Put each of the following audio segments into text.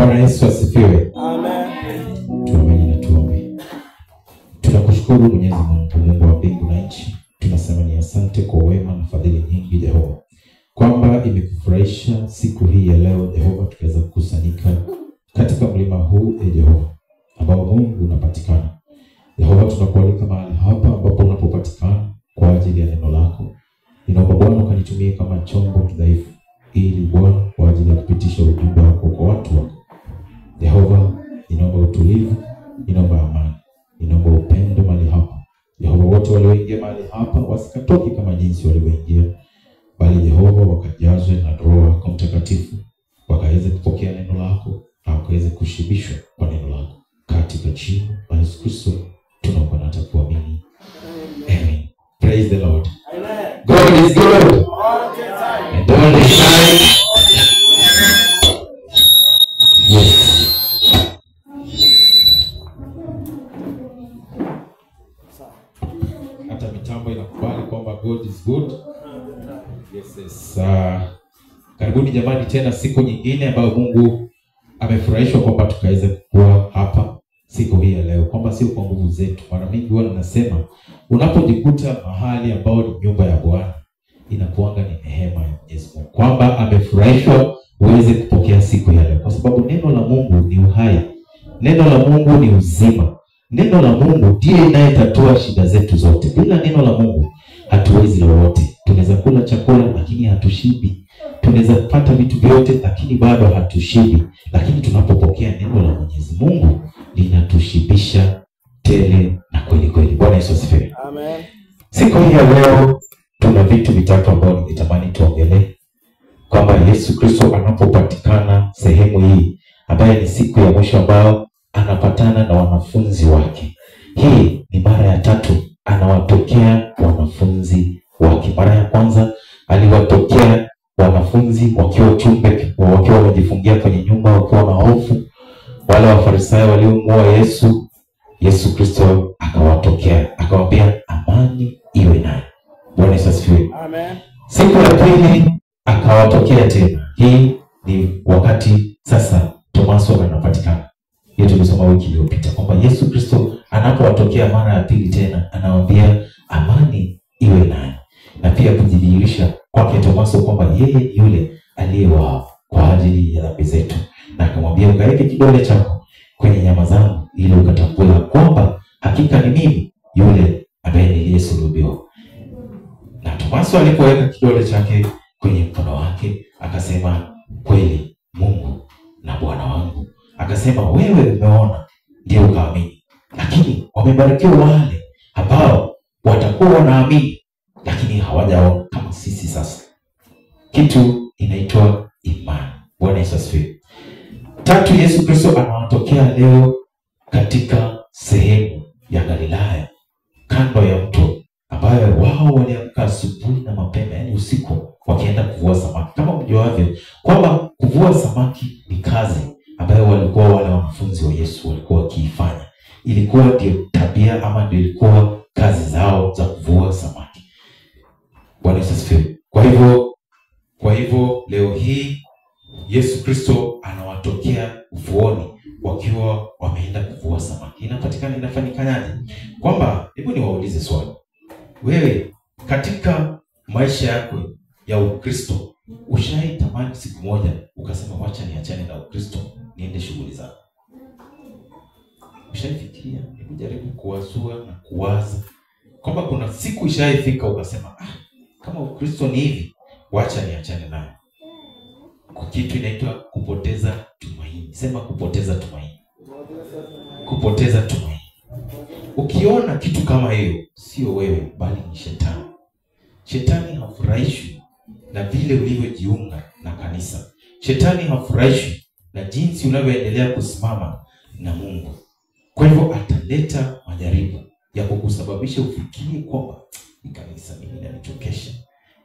Bwana Yesu asifiwe. Amen. Tuamini na tuombe. Tunakushukuru Mwenyezi Mungu, Mungu wa mbingu na nchi. Tunasema ni asante kwa wema na fadhili nyingi Jehova, kwamba imekufurahisha siku hii ya leo Jehova, tukaweza kukusanyika katika mlima huu Jehova, ambao Mungu unapatikana. Jehova, tunakualika mahali hapa ambapo unapopatikana kwa ajili ya neno lako. Ninaomba Bwana ukanitumie kama chombo kidhaifu, ili Bwana kwa ajili ya kupitisha ujumbe wako kwa watu wako. Jehova, ninaomba utulivu, ninaomba amani, ninaomba upendo mahali hapa. Jehova, wote walioingia mahali hapa wasikatoke kama jinsi walivyoingia, bali Jehova wakajazwe na Roho wako Mtakatifu, wakaweze kupokea neno lako na wakaweze kushibishwa kwa neno lako. Katika jina la Yesu Kristo tunaomba na kuamini. Amen. Praise the Lord. Amen. God is good. All the time. And all the time. Yes. Hata mitambo inakubali kwamba God is good. Yes, yes. Karibuni jamani tena siku nyingine ambayo Mungu amefurahishwa kwamba tukaweze kuwa hapa siku hii ya leo, kwamba sio kwa nguvu zetu. Mara mingi huwa ninasema unapojikuta mahali ambao ni nyumba ya Bwana, inakuanga ni neema ya Mwenyezi Mungu, kwamba amefurahishwa uweze kupokea siku ya leo, kwa sababu neno la Mungu ni uhai, neno la Mungu ni uzima, neno la Mungu ndiye inayetatua shida zetu zote. Bila neno la Mungu hatuwezi lolote. Tunaweza kula chakula lakini hatushibi, tunaweza kupata vitu vyote lakini bado hatushibi. Lakini tunapopokea neno la Mwenyezi Mungu linatushibisha tele na kweli kweli. Bwana Yesu asifiwe. Amen. Siku hii ya leo tuna vitu vitatu ambavyo ningetamani tuongelee, kwamba Yesu Kristo anapopatikana sehemu hii ambaye ni siku ya mwisho ambao anapatana na wanafunzi wake. Hii ni mara ya tatu anawatokea wanafunzi wake. Mara ya kwanza aliwatokea wanafunzi wakiwa chumbe, wakiwa wamejifungia kwenye nyumba, wakiwa na hofu, wale Wafarisayo waliomuua Yesu. Yesu Kristo akawatokea akawaambia amani iwe naye. Bwana Yesu asifiwe. Amen. Siku ya pili akawatokea tena. Hii ni wakati sasa Tomaso anapatikana. Hiyo tulisoma wiki iliyopita kwamba Yesu Kristo anapowatokea mara ya pili tena anawaambia amani iwe naye, na pia kujidhihirisha kwake Tomaso kwamba yeye yule aliyewao kwa ajili ya dhambi zetu, na akamwambia ukaweke kidole chako kwenye nyama zangu ili ukatambue kwamba hakika ni mimi yule ambaye niliyesulubiwa. Na Tomaso alipoweka kidole chake kwenye mkono wake akasema, kweli Mungu na Bwana wangu. Akasema, wewe umeona ndio ukaamini, lakini wamebarikiwa wale ambao watakuwa wanaamini lakini hawajaona kama sisi. Sasa kitu inaitwa imani. Bwana Yesu asifiwe. Tatu, Yesu Kristo anawatokea leo katika sehemu ya Galilaya kando ya mto, ambayo wao waliamka asubuhi na mapema, yani usiku, wakienda kuvua samaki. Kama mjuavyo kwamba kuvua samaki ni kazi ambayo walikuwa wale wanafunzi wa Yesu walikuwa wakiifanya. Ilikuwa ndio tabia ama ndio ilikuwa kazi zao za kuvua samaki. Bwana Yesu asifiwe. Kwa hivyo leo hii Yesu Kristo anawatokea ufuoni wakiwa wameenda kuvua samaki. Inapatikana, inafanyikaje? Kwamba hebu niwaulize swali. Wewe katika maisha yako ya Ukristo ushaitamani siku moja ukasema wacha niachane na Ukristo niende shughuli zangu? Ushaifikiria? Hebu jaribu kuwazua na kuwaza kwamba kuna siku ishaifika ukasema, ah, kama Ukristo ni hivi, wacha niachane nayo. Kwa kitu inaitwa kupoteza tumaini. Sema kupoteza tumaini. Kupoteza tumaini. Ukiona kitu kama hiyo, sio wewe bali ni shetani. Shetani hafurahishwi na vile ulivyojiunga na kanisa. Shetani hafurahishwi na jinsi unavyoendelea kusimama na Mungu. Kwa hivyo ataleta majaribu ya kukusababisha ufikirie kwamba kanisa mimi inanichokesha.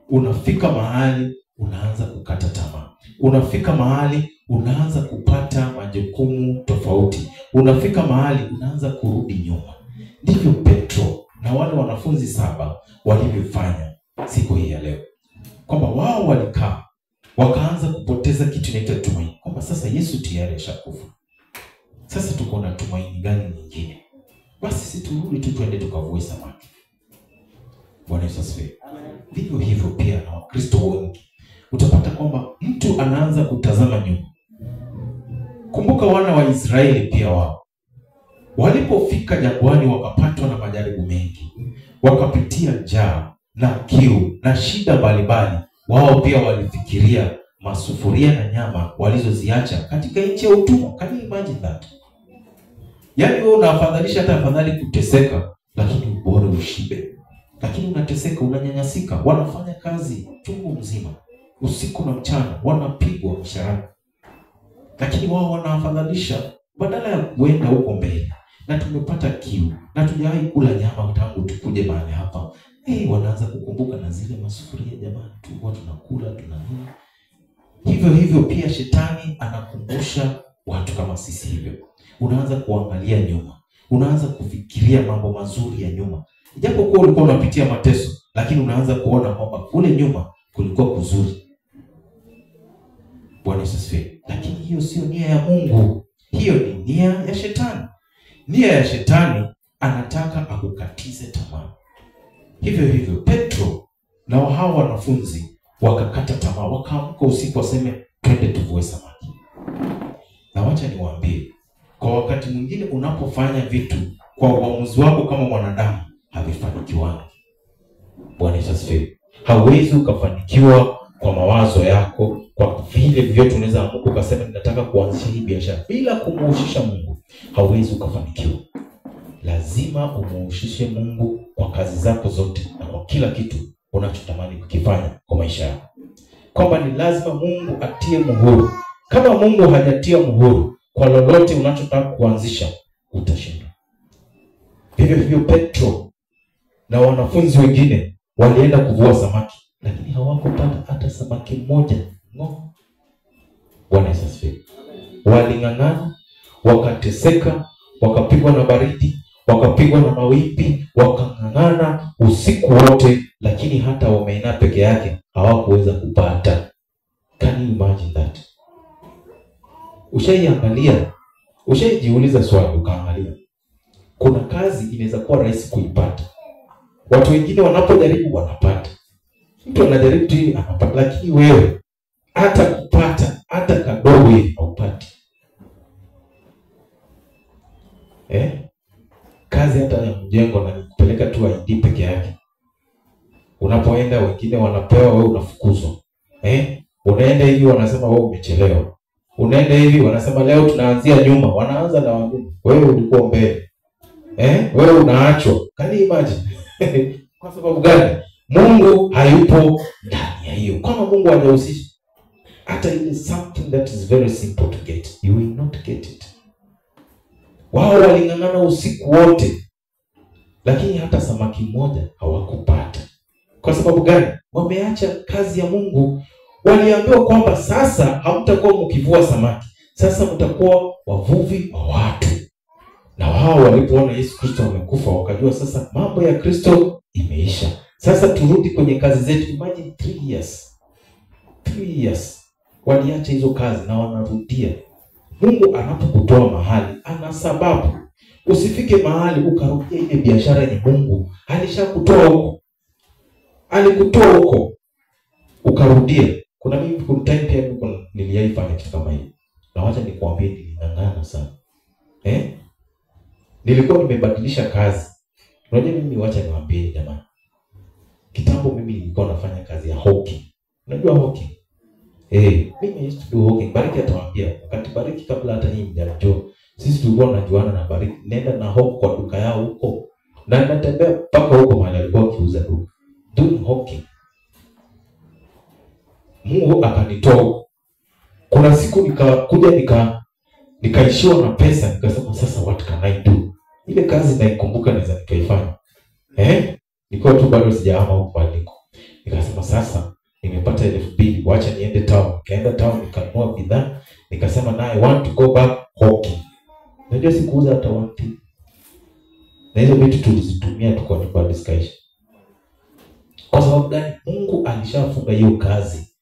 Unafika mahali unaanza kukata tamaa. Unafika mahali unaanza kupata majukumu tofauti. Unafika mahali unaanza kurudi nyuma. Ndivyo Petro na wale wanafunzi 7 walivyofanya siku hii ya leo. Kwamba wao walikaa wakaanza kupoteza kitu inaitwa tumaini. Kwamba sasa Yesu tayari tayari ashakufa. Sasa tuko na tumaini gani nyingine? Basi sisi turudi tu twende tukavue samaki. Bwana Yesu asifiwe. Vivyo hivyo pia na Wakristo wengi. Utapata kwamba mtu anaanza kutazama nyuma. Kumbuka wana wa Israeli pia wao walipofika jangwani wakapatwa na majaribu mengi, wakapitia njaa na kiu na shida mbalimbali. Wao pia walifikiria masufuria na nyama walizoziacha katika nchi ya utumwa. Can you imagine that? Yaani wewe unafadhalisha hata afadhali kuteseka, lakini ubora ushibe. Lakini unateseka, unanyanyasika, wanafanya kazi chungu mzima, usiku na mchana, wanapigwa mshahara. Lakini wao wanafadhalisha badala ya kuenda huko mbele. Na tumepata kiu, na tujawahi kula nyama tangu tukuje mahali hapa. Wanaanza kukumbuka na zile masufuria, jamani, tulikuwa tunakula, tunanua. Hivyo hivyo pia shetani anakumbusha watu kama sisi hivyo. Unaanza kuangalia nyuma, unaanza kufikiria mambo mazuri ya nyuma. Ijapokuwa ulikuwa unapitia mateso, lakini unaanza kuona kwamba kule nyuma kulikuwa kuzuri. Bwana Yesu asifiwe. Lakini hiyo sio nia ya Mungu. Hiyo ni nia ya shetani. Nia ya shetani anataka akukatize tamaa. Hivyo hivyo Petro na hao wanafunzi wakakata tamaa, wakaamka usiku waseme twende tuvue samaki. Na wacha niwaambie, kwa wakati mwingine unapofanya vitu kwa uamuzi wako kama mwanadamu havifanikiwani. Bwana Yesu asifiwe. Hauwezi ukafanikiwa kwa mawazo yako, kwa vile vyote unaweza amka ukasema ninataka kuanzisha hii biashara bila kumuhusisha Mungu. Hauwezi ukafanikiwa. Lazima umuhusishe Mungu kwa kazi zako zote na kwa kila kitu unachotamani kukifanya kwa maisha yako. Kwamba ni lazima Mungu atie muhuri. Kama Mungu hajatia muhuri kwa lolote unachotaka kuanzisha, utashindwa. Vivyo hivyo Petro na wanafunzi wengine walienda kuvua samaki, lakini hawakupata hata samaki mmoja. No. Bwana Yesu asifiwe. Waling'ang'ana, wakateseka, wakapigwa na baridi, wakapigwa na mawimbi, wakang'ang'ana usiku wote, lakini hata omena peke yake hawakuweza kupata. Can you imagine that? Ushaiangalia, ushaijiuliza swali ukaangalia. Kuna kazi inaweza kuwa rahisi kuipata. Watu wengine wanapojaribu wanapata. Mtu anajaribu tu anapata, lakini wewe hata kupata hata kadogo hivi haupati. Kazi hata ya mjengo na kupeleka tu ID peke yake. Unapoenda wengine wanapewa, wewe unafukuzwa. Unaenda hivi wanasema wewe umechelewa. Unaenda hivi wanasema leo tunaanzia nyuma, wanaanza na wengine. Wewe ulikuwa mbele. Wewe unaachwa. Can you imagine? Kwa sababu gani? Mungu hayupo ndani ya hiyo. Kama Mungu hajahusisha hata ile something that is very simple to get, you will not get it. Wao waling'ang'ana usiku wote, lakini hata samaki mmoja hawakupata. Kwa sababu gani? Wameacha kazi ya Mungu. Waliambiwa kwamba sasa hamtakuwa mkivua samaki, sasa mtakuwa wavuvi wa watu. Na wao walipoona Yesu Kristo amekufa, wakajua sasa mambo ya Kristo imeisha. Sasa turudi kwenye kazi zetu. Imagine 3 years. 3 years. Waliacha hizo kazi na wanarudia. Mungu anapokutoa mahali ana sababu. Usifike mahali ukarudia ile biashara yenye Mungu alishakutoa huko. Alikutoa huko ukarudia. Kuna mimi kuna time pia niliaifanya kitu kama hiyo. Na wacha nikuambie niling'ang'ana sana. Nilikuwa nimebadilisha kazi. Unajua mimi, wacha niwaambie jamani. Kitambo mimi nilikuwa nafanya kazi ya hockey. Unajua hockey? Mimi used to do hockey. Bariki atawaambia. Wakati Bariki kabla hata nyinyi mjamjua. Sisi tulikuwa tunajuana na Bariki. Nenda na hockey kwa duka yao huko. Na natembea mpaka huko mahali alikuwa akiuza duka. Doing hockey. Mungu akanitoa. Kuna siku nikakuja nikaishiwa na pesa, nikasema sasa what can I do? Ile kazi naikumbuka naweza nikaifanya. Nilikuwa tu bado sijahama huko aliko. Nikasema sasa nimepata 2000, wacha niende town. Nikaenda town nikanunua bidhaa, nikasema na I want to go back hockey. Unajua sikuuza hata one thing. Na hizo vitu tulizitumia tu kwa nyumba zikaisha. Kwa sababu gani? Mungu alishafunga hiyo kazi.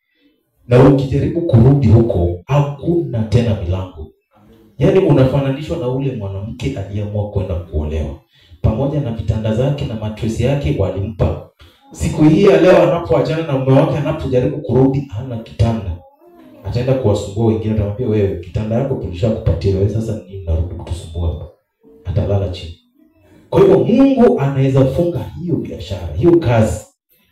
Na ukijaribu kurudi huko hakuna tena milango. Yaani unafananishwa na ule mwanamke aliyeamua kwenda kuolewa. Pamoja na vitanda zake na matresi yake walimpa. Siku hii ya leo anapoachana na mume wake, anapojaribu kurudi hana kitanda. Ataenda kuwasumbua wengine, atamwambia wewe kitanda yako tulishakupatia wewe, sasa nini unarudi kutusumbua hapa? Atalala chini. Kwa hivyo Mungu anaweza funga hiyo biashara, hiyo kazi.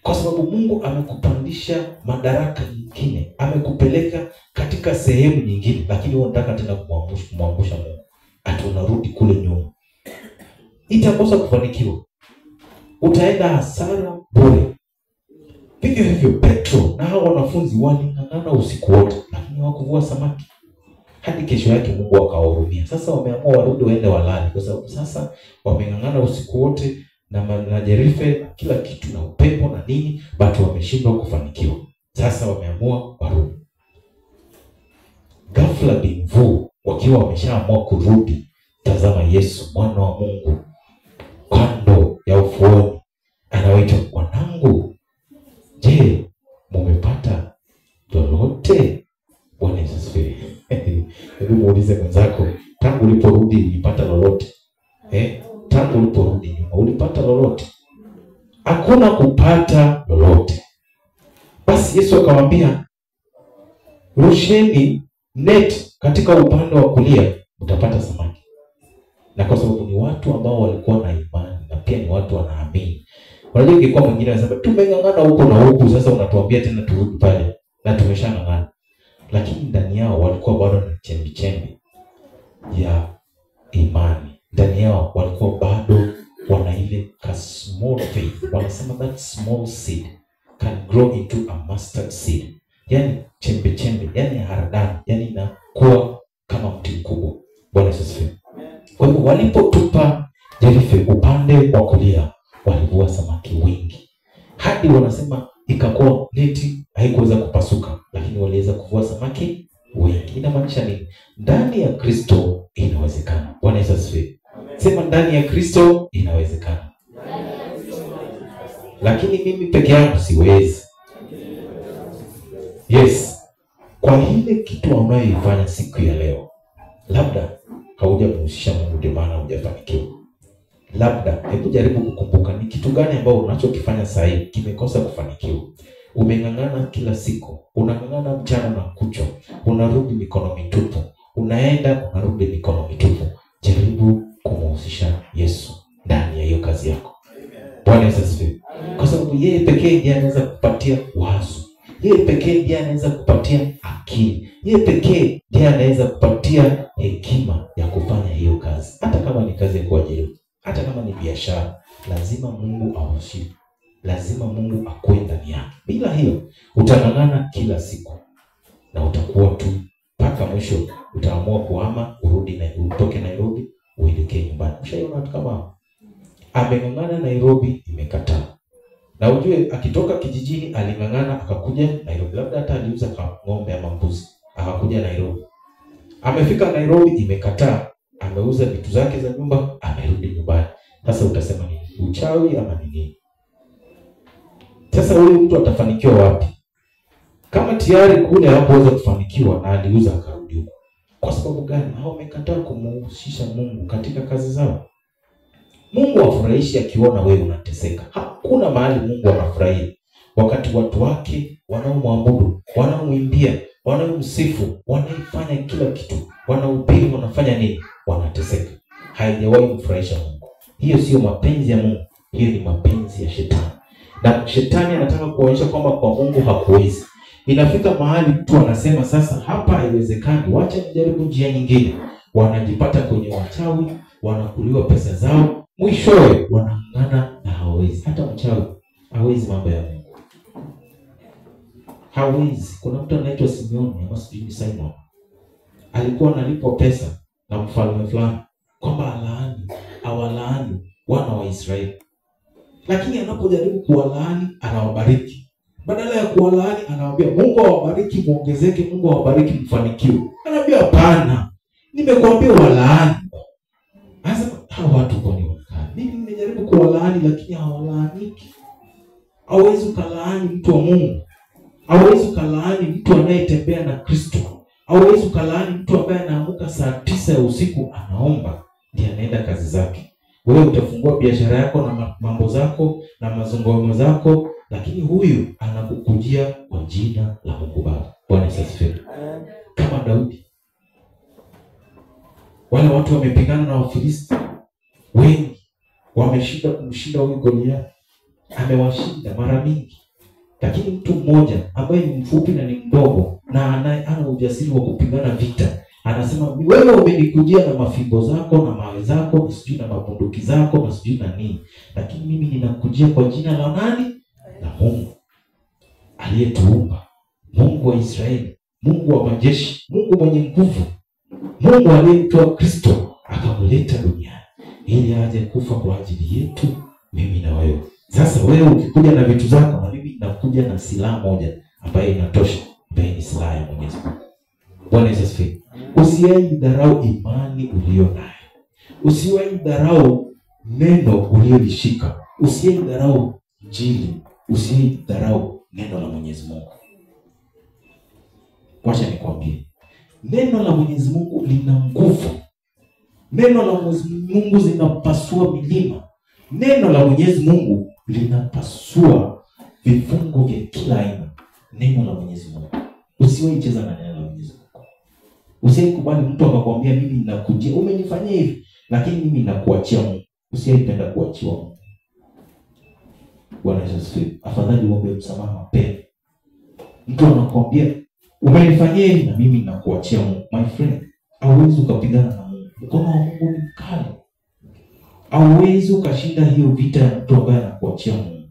Kwa sababu Mungu amekupandisha madaraka nyingine, amekupeleka katika sehemu nyingine, lakini wewe unataka tena kumwangusha Mungu. Ati unarudi kule nyuma. Itakosa kufanikiwa. Utaenda hasara bure. Vivyo hivyo Petro na hao wanafunzi waling'ang'ana usiku wote, lakini hawakuvua samaki. Hadi kesho yake Mungu akawahurumia. Sasa wameamua warudi waende walale, kwa sababu sasa wameng'ang'ana usiku wote na jerife kila kitu na upepo na nini, but wameshindwa kufanikiwa. Sasa wameamua warudi. Ghafla binvu wakiwa wameshaamua kurudi, tazama Yesu mwana wa Mungu kando ya ufuoni anawaita, wanangu, je, mumepata lolote? Bwana Yesu asifiwe. Hebu muulize mwenzako, tangu uliporudi ulipata lolote? Tangu uliporudi nyuma ulipata lolote? Hakuna kupata lolote. Basi Yesu akamwambia, rusheni net katika upande wa kulia mtapata samaki. Na kwa sababu ni watu ambao walikuwa na imani na pia ni watu wanaamini. Unajua ingekuwa mwingine anasema tumeng'ang'ana huko na huku, sasa unatuambia tena turudi pale na tumeshang'ang'ana. Lakini ndani yao walikuwa bado na chembe-chembe ya imani. Ndani yao walikuwa bado wana ile ka small faith. Wanasema that small seed can grow into a mustard seed. Yani chembe-chembe, yani haradani, yani inakuwa kama mti mkubwa. Bwana Yesu asifiwe. Kwa hivyo walipotupa jerife upande wa kulia, walivua samaki wengi. Hadi wanasema ikakuwa neti haikuweza kupasuka, lakini waliweza kuvua samaki wengi. Inamaanisha nini? Ndani ya Kristo inawezekana. Bwana Yesu asifiwe. Sema ndani ya Kristo inawezekana. Lakini mimi peke yangu siwezi. Yes. Kwa ile kitu unayoifanya siku ya leo, labda haujamhusisha Mungu, ndio maana hujafanikiwa. Labda hebu jaribu kukumbuka ni kitu gani ambao unachokifanya sasa hivi kimekosa kufanikiwa. Umeng'ang'ana kila siku, unang'ang'ana mchana na kuchwa, unarudi mikono mitupu, unaenda unarudi mikono mitupu. Jaribu kumhusisha Yesu ndani ya hiyo kazi yako. Bwana Yesu asifiwe. Kwa sababu yeye pekee ndiye anaweza kupatia wazo. Yeye pekee ndiye anaweza kupatia akili. Yeye pekee ndiye anaweza kupatia hekima ya kufanya hiyo kazi. Hata kama ni kazi ya kuajiriwa, hata kama ni biashara, lazima Mungu ahusike. Lazima Mungu akuwe ndani yake. Bila hiyo utang'ang'ana kila siku na utakuwa tu mpaka mwisho utaamua kuhama, urudi na utoke Nairobi uelekee nyumbani. Ushaiona watu kama hao? Ameng'ang'ana Nairobi, imekataa. Na ujue akitoka kijijini aling'ang'ana akakuja Nairobi, labda hata aliuza ng'ombe ama mbuzi akakuja Nairobi. Amefika Nairobi imekataa, ameuza vitu zake za nyumba, amerudi nyumbani. Sasa utasema nini? Uchawi ama nini? Sasa huyu mtu atafanikiwa wapi? Kama tayari kule hakuweza kufanikiwa na aliuza akarudi huko. Kwa sababu gani? Hao wamekataa kumhusisha Mungu katika kazi zao. Mungu afurahishi akiona wewe unateseka. Hakuna mahali Mungu anafurahia wakati watu wake wanaomwabudu, wanaomwimbia, wanaomsifu, wanaifanya kila kitu, wanahubiri, wanafanya nini? Wanateseka. Haijawahi kumfurahisha Mungu. Hiyo sio mapenzi ya Mungu, hiyo ni mapenzi ya shetani. Na shetani anataka kuonyesha kwamba kwa Mungu hakuwezi. Inafika mahali mtu anasema sasa hapa haiwezekani, wacha nijaribu njia nyingine. Wanajipata kwenye wachawi, wanakuliwa pesa zao, mwishowe wanang'ang'ana na hawawezi. Hata mchawi hawezi mambo ya Mungu. Hawezi. Kuna mtu anaitwa Simeoni ama sijui Simon. Alikuwa analipwa pesa na mfalme fulani kwamba alaani, awalaani wana wa Israeli. Lakini anapojaribu kuwalaani anawabariki. Badala ya kuwalaani anawaambia Mungu awabariki muongezeke, Mungu awabariki mfanikiwe. Anaambia hapana, nimekuambia walaani. Anasema hao watu kwa nini wanakaa? Mimi nimejaribu kuwalaani lakini hawalaaniki. Hawezi ukalaani mtu wa Mungu. Hauwezi ukalaani mtu anayetembea na Kristo. Hauwezi ukalaani mtu ambaye anaamuka saa 9 ya usiku anaomba ndiye anaenda kazi zake. Wewe utafungua biashara yako na mambo zako na mazungumzo zako, lakini huyu anakukujia kwa jina la Mungu Baba. Bwana asifiwe. Kama Daudi, wale watu wamepigana na Wafilisti wengi, wameshinda kumshinda huyu Goliath, amewashinda mara mingi. Lakini mtu mmoja ambaye ni mfupi na ni mdogo na ana ujasiri wa kupigana vita, anasema wewe umenikujia na mafimbo zako na mawe zako, sijui na mabunduki zako na sijui na nini, lakini mimi ninakujia kwa jina la nani? La Mungu aliyetuumba, Mungu wa Israeli, Mungu wa majeshi, Mungu mwenye nguvu, Mungu aliyemtoa Kristo akamleta duniani ili aje kufa kwa ajili yetu mimi na wewe. Sasa wewe ukikuja na vitu zako, na mimi nakuja na silaha moja ambayo inatosha, ambayo ni silaha ya Mwenyezi Mungu. Bwana Yesu asifiwe. Usiwahi imani ulio nayo. Usiwahi dharau neno ulilolishika. Usiwahi dharau Injili. Usiwahi dharau neno la Mwenyezi Mungu. Wacha nikwambie, neno la Mwenyezi Mungu lina nguvu. Neno la Mwenyezi Mungu linapasua milima. Neno la Mwenyezi Mungu linapasua vifungo vya kila aina. Neno la Mwenyezi Mungu. Usiwahi cheza na neno la Mwenyezi Mungu. Usikubali mtu akakwambia mimi ninakujia, umenifanyia hivi, lakini mimi ninakuachia Mungu. Usiipenda kuachiwa Mungu. Bwana Yesu asifiwe. Afadhali uombe msamaha mapema. Mtu anakuambia umenifanyia hivi na mimi ninakuachia Mungu. My friend, hauwezi ukapigana na Mungu. Mkono wa Mungu ni mkali. Hauwezi ukashinda hiyo vita ya mtu ambaye anakuachia Mungu.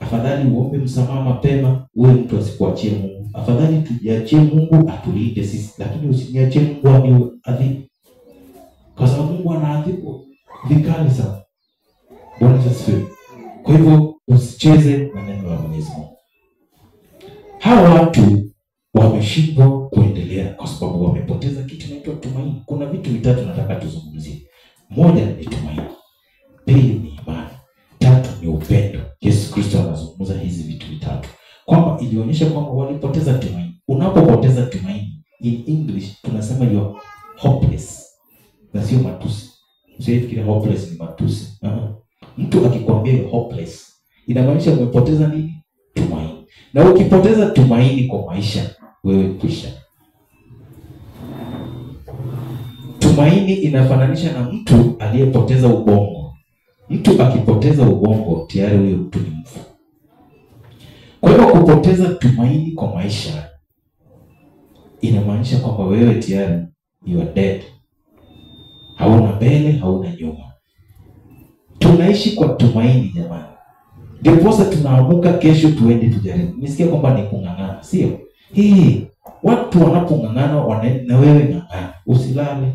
Afadhali uombe msamaha mapema, uwe mtu asikuachie Mungu. Afadhali tujiachie Mungu atulinde sisi, lakini usiniachie Mungu aniadhibu. Kwa sababu Mungu anaadhibu vikali sana. Bwana asifiwe. Kwa hivyo usicheze na neno la Mwenyezi Mungu. Hawa watu wameshindwa kuendelea kwa sababu wamepoteza kitu kinaitwa tumaini. Kuna vitu vitatu nataka tuzungumzie. Moja ni tumaini, pili ni imani, tatu ni upendo. Yesu Kristo anazungumza hizi vitu vitatu kwamba ilionyesha kwamba walipoteza tumaini. Unapopoteza tumaini, in English tunasema you are hopeless. Na sio matusi. Usifikirie hopeless ni matusi. Mtu akikwambia you are hopeless, inamaanisha umepoteza nini? Tumaini. Na ukipoteza tumaini kwa maisha, wewe kwisha. Tumaini inafananisha na mtu aliyepoteza ubongo. Mtu akipoteza ubongo, tayari huyo mtu ni mfu. Kwa hiyo kupoteza tumaini kwa maisha inamaanisha kwamba wewe tayari you are dead. Hauna mbele, hauna nyuma. Tunaishi kwa tumaini jamani. Ndiposa tunaamuka kesho tuende tujaribu. Nisikia kwamba ni kung'ang'ana, sio? Hii watu wanapong'ang'ana na wewe ng'ang'ana, usilale.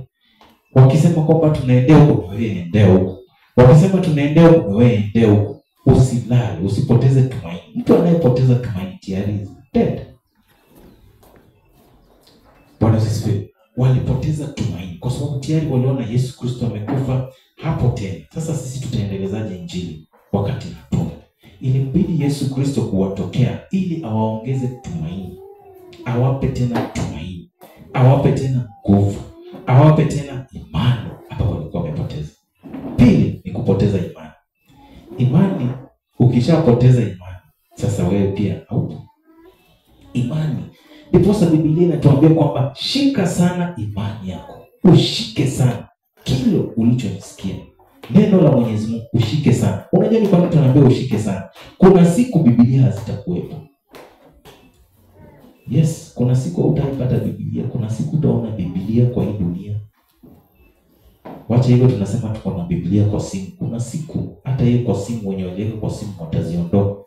Wakisema kwamba tunaendea huko, na wewe endea huko. Wakisema tunaendea huko, na wewe endea huko. Usilale, usipoteze tumaini. Mtu anayepoteza tumaini tayari is dead. Bwana asifiwe. Walipoteza tumaini kwa sababu tayari waliona Yesu Kristo amekufa hapo tena. Sasa sisi tutaendelezaje Injili wakati hatuna? Ilimbidi Yesu Kristo kuwatokea ili awaongeze tumaini, awape tena tumaini, awape tena nguvu, awape tena imani ambayo walikuwa wamepoteza. Pili ni kupoteza imani. Imani, ukishapoteza imani, sasa wewe pia haupo. Imani. Ndiposa Biblia inatuambia kwamba shika sana imani yako. Ushike sana kile ulichosikia. Neno la Mwenyezi Mungu ushike sana. Unajua ni kwa nini tunaambia ushike sana? Kuna siku Biblia hazitakuwepo. Yes, kuna siku utaipata Biblia, kuna siku utaona Biblia kwa hii dunia. Wacha hivyo tunasema tuko na Biblia kwa simu. Kuna siku hata hiyo kwa simu wenye waliweka kwa simu wataziondoa.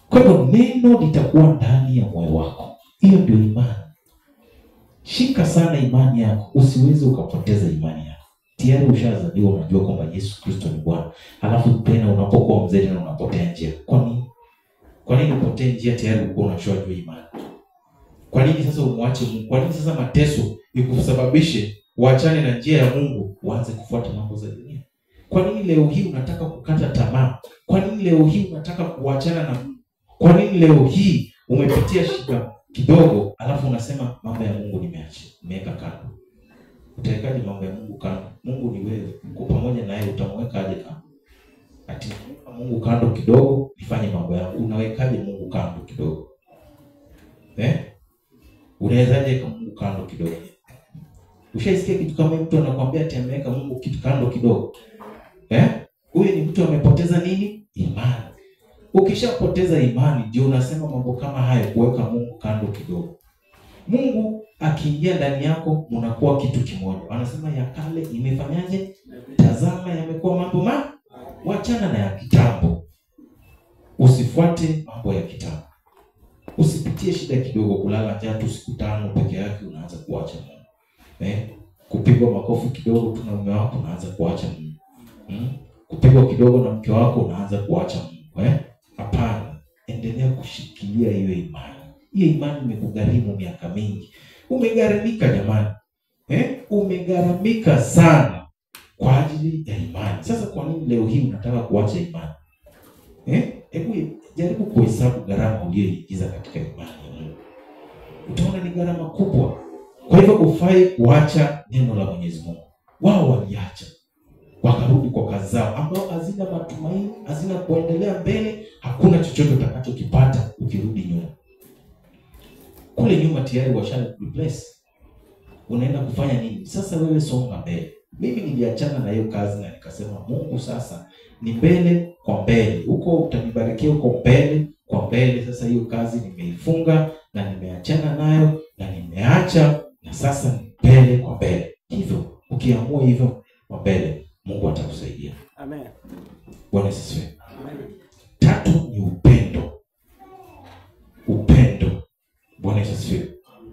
Kwa hivyo neno litakuwa ndani ya moyo wako. Hiyo ndio imani. Shika sana imani yako, usiweze ukapoteza imani yako. Tayari ushazaliwa unajua kwamba Yesu Kristo ni Bwana. Halafu tena unapokuwa mzee tena unapotea njia. Kwa nini? Kwa nini upotee njia tayari uko unashajua imani? Kwa nini sasa umwache Mungu? Kwa nini sasa mateso ikusababishe uachane na njia ya Mungu, uanze kufuata mambo za dunia? Kwa nini leo hii unataka kukata tamaa? Kwa nini leo hii unataka kuachana na Mungu? Kwa nini leo hii Umepitia shida kidogo alafu unasema mambo ya Mungu nimeacha, nimeweka kando. Utawekaje mambo ya Mungu kando? Mungu ni wewe, uko pamoja naye, utamweka aje kando? Ati Mungu kando kidogo nifanye mambo yangu. Unawekaje Mungu kando kidogo? Unawezaje weka Mungu kando kidogo? Ushaisikia kitu kama mtu anakuambia ati ameweka Mungu kitu kando kidogo? Huyu ni mtu amepoteza nini? Imani. Ukishapoteza imani ndio unasema mambo kama hayo, kuweka Mungu kando kidogo. Mungu akiingia ndani yako mnakuwa kitu kimoja. Wanasema ya kale imefanyaje? Tazama yamekuwa mambo ma wachana na ya kitambo. Usifuate mambo ya kitambo. Usipitie shida kidogo, kulala njaa tu siku 5 peke yake unaanza kuacha Mungu. Kupigwa makofi kidogo tu na mume wako unaanza kuacha Mungu. Kupigwa kidogo na mke wako unaanza kuacha Mungu. Hapana, endelea kushikilia hiyo imani. Hiyo imani imekugharimu miaka mingi. Umegharamika jamani. Umegharamika sana kwa ajili ya imani. Sasa kwa nini leo hii unataka kuacha imani? Hebu jaribu kuhesabu gharama uliyoingiza katika imani ya Mungu. Utaona ni gharama kubwa. Kwa hivyo hufai kuacha neno la Mwenyezi Mungu. Wao waliacha, wakarudi kwa kazi zao ambao hazina matumaini, hazina kuendelea mbele, hakuna chochote utakachokipata ukirudi nyuma. Kule nyuma tayari washa replace. Unaenda kufanya nini? Sasa wewe songa mbele. Mimi niliachana na hiyo kazi na nikasema Mungu sasa ni mbele kwa mbele. Huko utanibarikia, huko mbele kwa mbele. Sasa hiyo kazi nimeifunga na nimeachana nayo na nimeacha, na sasa ni mbele kwa mbele. Hivyo ukiamua hivyo kwa mbele, Mungu atakusaidia. Amen. Bwana asifiwe. Amen. Tatu ni upendo. Upendo. Bwana asifiwe.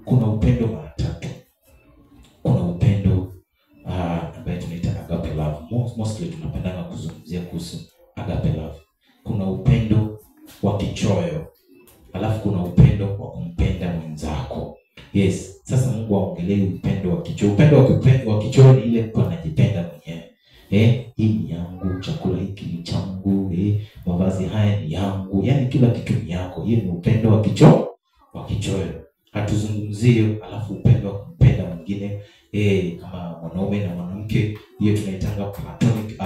Kuna upendo mara tatu. Kuna upendo ambaye tunaita agape love. Mostly tunapendanga kuzungumzia kuhusu agape love. Kuna upendo wa kichoyo. Alafu kuna upendo wa kumpenda mwenzako. Yes, sasa Mungu aongelee upendo wa kichoyo. Upendo wa kichoyo ni ile mtu anajipenda mwenyewe. Hii ni yangu, chakula hiki ni changu, mavazi haya ni yangu, yani kila kitu ni yako. Hiyo ni upendo wa kichoyo, wa kichoyo. Hatuzungumzie alafu upendo wa kumpenda mwingine, kama mwanaume na mwanamke, hiyo tunaitanga platonic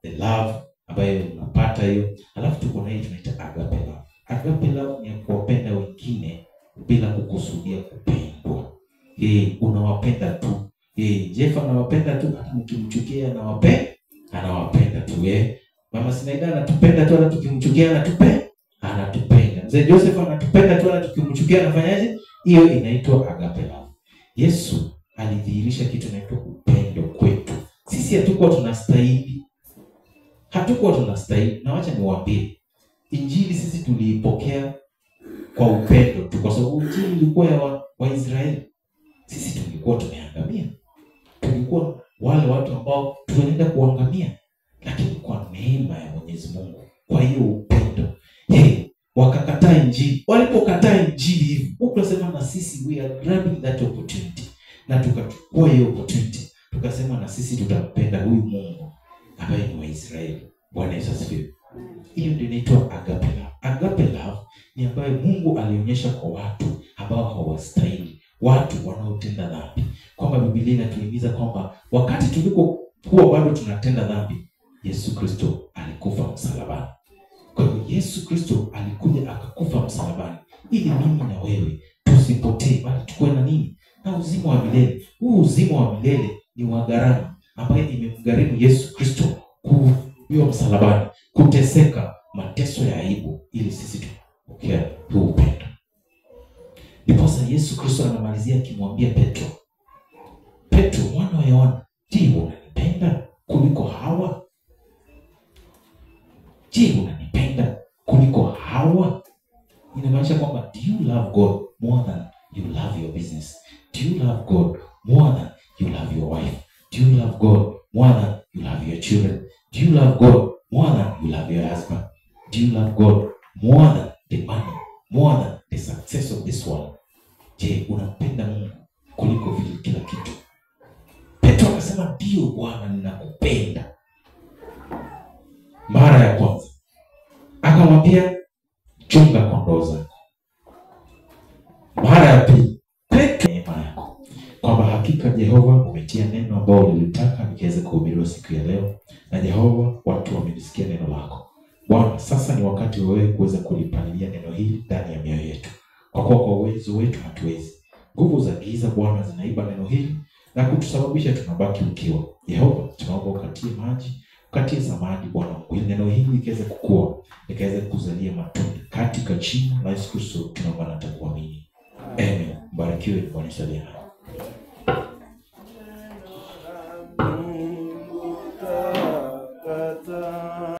the love ambayo unapata hiyo. Alafu tuko na hii tunaita agape love. Agape love ni kuwapenda wengine bila kukusudia kupendwa. Unawapenda tu. Jeff anawapenda tu, hata mkimchukia anawapenda tu. Mama Sinaida anatupenda tu, hata tukimchukia anatupenda. Mzee Joseph anatupenda tu, hata tukimchukia anafanyaje? Hiyo inaitwa agape love. Yesu alidhihirisha kitu inaitwa upendo kwetu. Sisi hatukuwa tunastahili. Hatukuwa tunastahili. Na wacha niwaambie, Injili sisi tuliipokea kwa upendo tu, kwa sababu Injili ilikuwa ya Waisraeli. Sisi tulikuwa tumeangamia. Tulikuwa wale watu ambao tunaenda kuangamia, lakini kwa neema ya Mwenyezi Mungu, kwa hiyo upendo, wakakataa Injili. Walipokataa Injili hivi, ukasema na sisi we are grabbing that opportunity, na tukachukua hiyo opportunity, tukasema na sisi tutampenda huyu Mungu ambaye ni wa Israeli. Bwana Yesu asifiwe. Hiyo ndio inaitwa agape love. Agape love ni ambayo Mungu alionyesha kwa watu ambao hawastahili, watu wanaotenda dhambi. Kwamba Biblia inatuhimiza kwamba wakati tulikokuwa bado tunatenda dhambi, Yesu Kristo alikufa msalabani. Kwa hivyo Yesu Kristo alikuja akakufa msalabani ili mimi na wewe tusipotee, bali tukue na nini? Na uzima wa milele. Huu uzima wa milele ni wa gharama ambaye imemgharimu Yesu Kristo kufa msalabani, kuteseka mateso ya aibu ili sisi tupokee huu upendo. Ndiposa Yesu Kristo anamalizia akimwambia Petro, Petro mwana wa Yohana, je, unanipenda kuliko hawa? Je, unanipenda kuliko hawa? Inamaanisha kwamba do you love God more than you love your business? Do you love God more than you love your wife? Do you love God more than you love your children? Do you love God more than you love your husband? Do you love God more than the money, more than the success of this world? Je, unampenda Mungu kuliko vile kila kitu? Petro akasema, ndio Bwana, ninakupenda. Mara ya kwanza akamwambia, chunga kondoo zako. ya pili, Petro, neema yako kwamba hakika Jehova umetia neno ambalo ulilitaka nikaweze kuhubiriwa siku ya leo, na Jehova watu wamelisikia neno lako. Bwana, sasa ni wakati wa wewe kuweza kulipalilia neno hili ndani ya mioyo yetu, kwa kuwa kwa uwezo wetu hatuwezi. Nguvu za giza Bwana zinaiba neno hili na kutusababisha tunabaki ukiwa. Yehova, tunaomba ukatie maji, ukatie samadi Bwana Mungu, ili neno hili likaweze kukua, likaweze kuzalia matunda. Katika jina la Yesu Kristo tunaomba na tukuamini. Amen. Mbarikiwe. Bwana Yesu aliye hai.